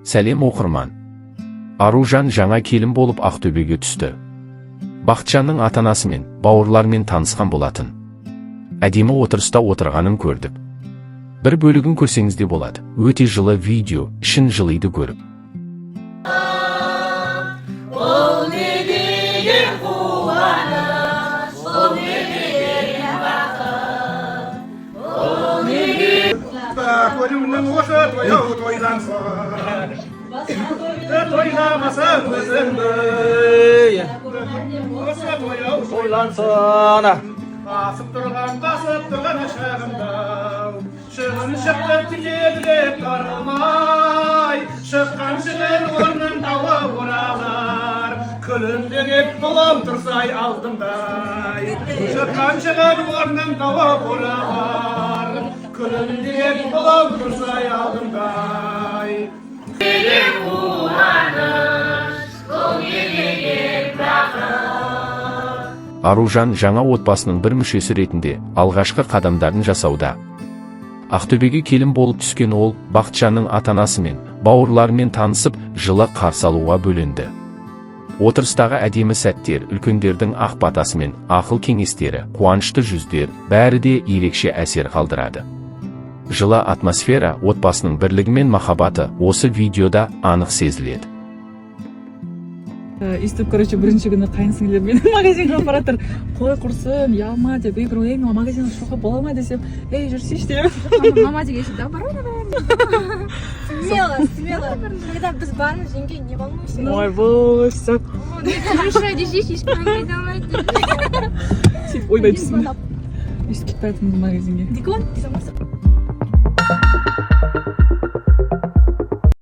Сәлем, оқырман! Аружан жаңа келін болып Ақтөбеге түсті. Бақытжанның ата-анасымен, бауырларымен танысқан болатын. Әдемі отырыста отырғанын көрдік. Бір бөлігін көрсеңіз де болады. Өте жылы видео, ішін жылиды көріп. Бұл не деген қуаныш, бұл не деген бақыт, бұл не Көңілің осы тояу тойланса, тойламасаң өзіңді. Осы тояу тойлансын. Басып тұрған, басып тұрған шағымда шығын шықты тезірек тарылмай, шыққан шығын орнын тауып оралар. Күлімдеп бұлым тұрсай алдымдай, шыққан шығын орнын тауып оралар. Күлімдеп бұлым тұрсай алдымдай. Деген қуаныш, бұл не деген бақыт. Аружан жаңа отбасының бір мүшесі ретінде алғашқы қадамдарын жасауда. Ақтөбеге келін болып түскен ол Бақытжанның ата-анасымен, бауырларымен танысып, жылы қарсы алуға бөленді. Отырыстағы әдемі сәттер, үлкендердің ақ батасы мен ақыл кеңестері, қуанышты жүздер, бәрі де ерекше әсер қалдырады. Жылы атмосфера, отбасының бірлігі мен махаббаты осы видеода анық сезіледі. Өйстіп, короче, бірінші күні қайын сіңлілермен магазинға апарып жатыр. «Қой, құрсын, ұялма», – деп. Ей, говорю, ей, мына магазинге шығуға бола ма десем, ей, жүрсейші деп. Мама деген да бар. Смело, смело. Когда біз бармыз, жеңге, не волнуйся. Ойбой, все. Хорошо десейші, ешкім әңгіме айта алмайды. Сөйтіп, ойбай, бісміллә, өйстіп кетіп бара жатырмыз магазинге. Дикон, ты сама.